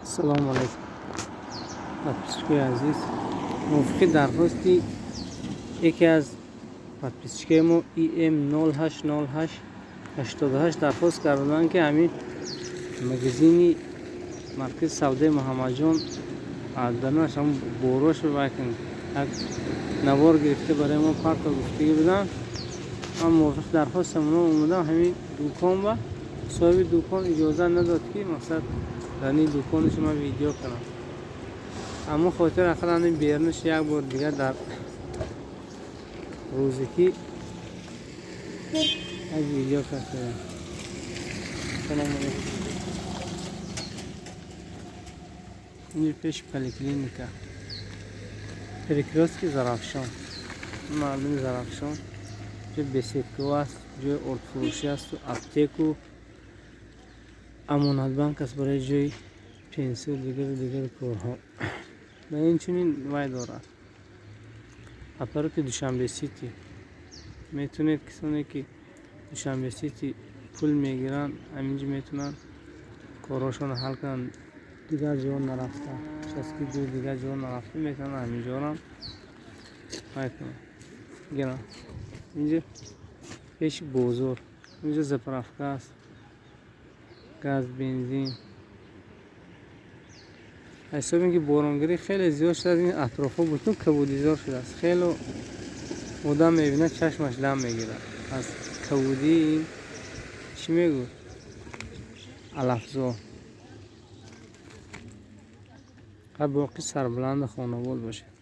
Ассалому алайкум, подписчикои азиз. Мувофиқи дархости яке аз подписчикои мо ИМ 0808 88 дархост карданд, ки ҳамин магазини маркази савдои Муҳаммадҷон дарунаш ҳам борош вай кунед, як навор гирифта барои мо парто гуфтагӣ буданд. Ман мувофиқи дархости онҳо омадам ҳамин дукон ва соҳиби дукон иҷозат надод, ки мақсад дар ин дуконаш ман видео кунам. Аммо хотир ақаллан ин берунаш як бор дигар дар рӯзикӣ як видео кардем. Салому алайкум. Инҷо пеши поликлиника, перекрёстки Зарафшон, мардуми Зарафшон, ҷо беседка аст, ҷои ордфурӯшӣ асту аптеку Амонатбанк аст барои ҷои пенсию дигару дигари корҳо. Ва инчунин вай дорад аппарати Душанбе Сити. Метавонед, касоне ки Душанбе Сити пул мегиранд, ҳаминҷо метавонанд корҳошонро ҳал кунанд, дигар ҷо нарафта, ки ҷои дигар ҷо нарафта, метавонанд ҳаминҷорам вай кунанд, гиранд. Инҷо пеши бозор, инҷо заправка аст, газ, бензин. Ҳисоби ки боронгирӣ хеле зиёд шудааст, ин атрофҳо бутун кабудизор шудааст. Хеле одам мебинад, чашмаш лам мегирад аз кабудии ин, чӣ мегӯ, алафзор. Боқӣ сарбаланду хонобод бошед.